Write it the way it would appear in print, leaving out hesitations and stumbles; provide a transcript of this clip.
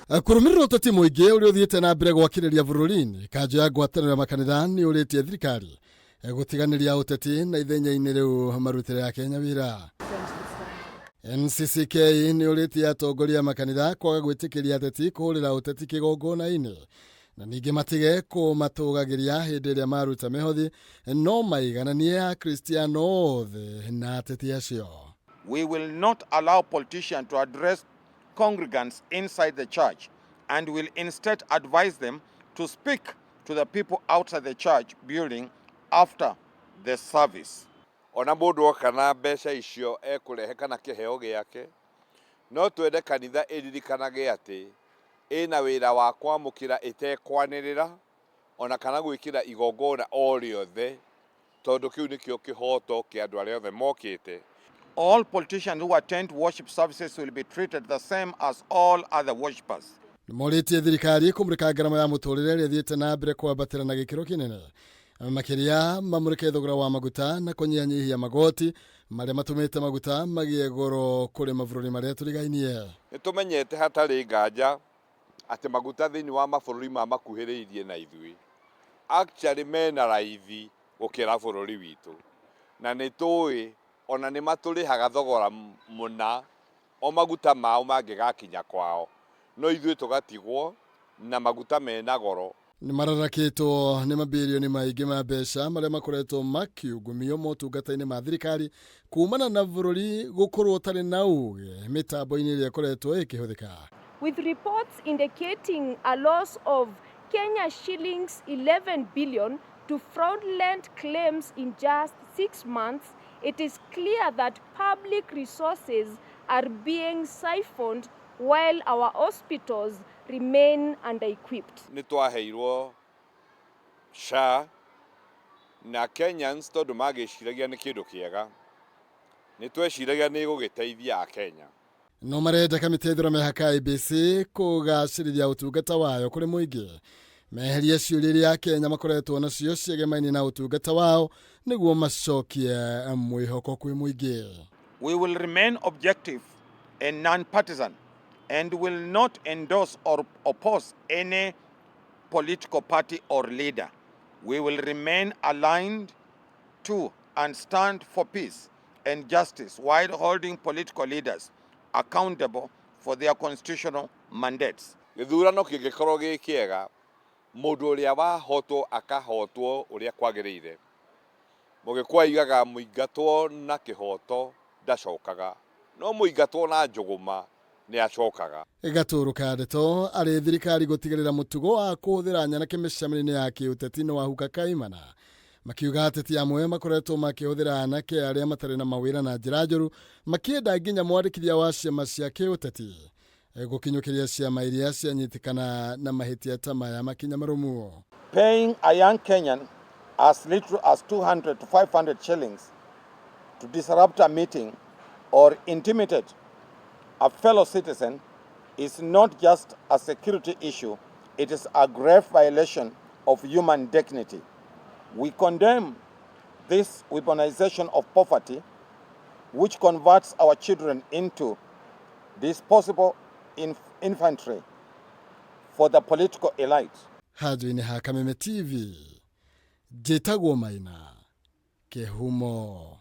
Kũrũmĩrĩra ũteti mũingĩ ũrĩa ũthiĩte na mbere gwakĩrĩria bũrũri-inĩ, kanjũ ya ngwatanĩro ya makanitha nĩ ũrĩtie thirikari gũtiganĩria ũteti na ithenya-inĩ rĩu marutĩre Akenya wĩra. NCCK nĩ ũrĩtie atongoria a makanitha kwaga gwĩtĩkĩria ateti kũhũrĩra ũteti kĩgongona-inĩ na ningĩ matige kũmatũgagĩria hĩndĩ ĩrĩa maruta mĩhothi no maigananie Akristiano othe na ateti acio. We will not allow politicians to address congregants inside the church and will instead advise them to speak to the people outside the church building after the service. Ona mũndũ oka na mbeca icio ekũrehe kana kĩheo gĩake, no twende kanitha ĩririkanage atĩ ĩna wĩra wa kwamũkĩra ĩtekwanĩrĩra ona kana gwĩkĩra igongona o rĩothe tondũ kĩu nĩkĩo kĩhoto kĩa andũ arĩa othe mokĩte. All politicians who attend worship services will be treated the same as all other worshippers. Nĩmorĩtie thirikari kũmũrĩka ngarama ya mũtũrĩre ĩrĩa ĩthiĩte na mbere kwambatĩra na gĩkĩro kĩnene makĩria mamũrĩke thogora wa maguta na kũnyihanyihia magoti marĩa matũmĩte maguta magĩe goro kũrĩ mabũrũri marĩa tũrigainie. Nĩtũmenyete hatarĩ nganja atĩ maguta thĩinĩ wa mabũrũri ma makuhĩrĩirie na ithuĩ actually mena raithi gũkĩra bũrũri witũ, na nĩtũĩ ona nĩmatũrĩhaga thogora mũna o maguta mao mangĩgakinya kwao, no ithuĩ tũgatigwo na maguta mena goro. Nĩ mararakĩtwo nĩ mabirioni maingĩ ma mbeca marĩa makoretwo makiungumio motungata-inĩ ma thirikari kumana na bũrũri gũkorwo ũtarĩ na ũgĩ mĩtambo-inĩ ĩrĩa ĩkoretwo ĩkĩhũthĩka. With reports indicating a loss of Kenya shillings 11 billion to fraudulent claims in just 6 months, it is clear that public resources are being siphoned while our hospitals remain under-equipped. Nĩ twaheirwo SHA na Kenyans tondũ magĩciragia nĩ kĩndũ kĩega, nĩ tweciragia nĩ ĩgũgĩteithia Akenya. No marenda kamĩtĩ ya ithurano mĩhaka IEBC kũgacĩrithia ũtungata wayo kũrĩ mũingĩ, meherie ciũria iria Akenya makoretwo nacio ciegemaine na ũtungata wao nĩguo macokie mwĩhoko kwĩ mũingĩ. We will remain objective and non-partisan and will not endorse or oppose any political party or leader. We will remain aligned to and stand for peace and justice while holding political leaders accountable for their constitutional mandates. Gĩthurano kĩngĩkorwo gĩ kĩega, mũndũ ũrĩa wahotwo akahotwo ũrĩa kwagĩrĩire. Mũgĩkũyũ aigaga mũingatwo na kĩhoto ndacokaga, no mũingatwo na njũgũma nĩ acokaga. Gatũrũ ka ndeto arĩ thirikari gũtigĩrĩra mũtugo wa kũhũthĩra nyanake mĩcemanio-inĩ ya kĩũteti nĩ wahuka kaimana, makiuga ateti amwe makoretwo makĩhũthĩra anake arĩa matarĩ na mawĩra na njĩra njũru, makĩenda nginya mwandĩkithia wa ciama cia kĩũteti gũkinyũkĩria ciama iria cianyitĩkana na mahĩtia ta maya makinya marũmu. Paying a young Kenyan as little as 200 to 500 shillings to disrupt a meeting or intimidate a fellow citizen is not just a security issue, it is a grave violation of human dignity. We condemn this weaponization of poverty, which converts our children into disposable infantry for the political elite. Handũ-inĩ ha Kameme TV, njĩtagwo Maina Kĩhumo.